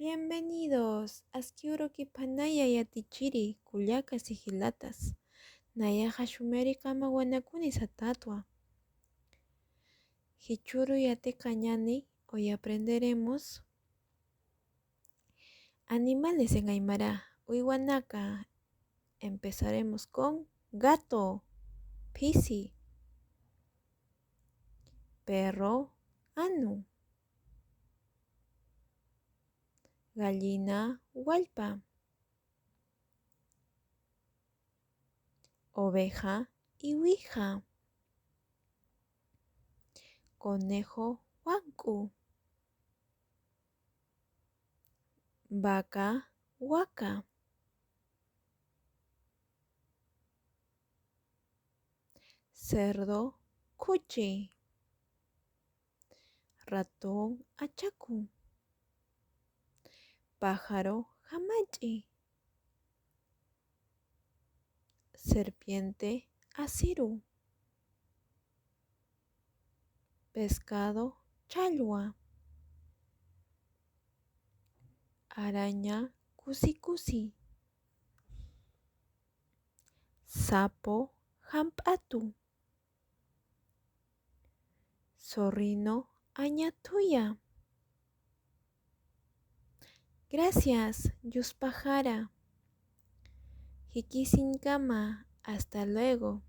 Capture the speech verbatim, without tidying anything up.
Bienvenidos, aski uruki phanaya yatichiri, kullaka sijilatas. Nayaxa shumeri kamawanakuni satatwa. Jichhüru yatiqañani, hoy aprenderemos animales en aymara, uywanaka. Empezaremos con gato, phisi, perro, anu, gallina, wallpa, oveja, iwija, conejo, wank'u, vaca, waka, cerdo, khuchi, ratón, achaku, pájaro, jamach'i, serpiente, asiru, pescado, challwa, araña, kusikusi, sapo, jamp'atu, zorrino, añathuya. Gracias, yuspaxara. Jikisiñkama, hasta luego.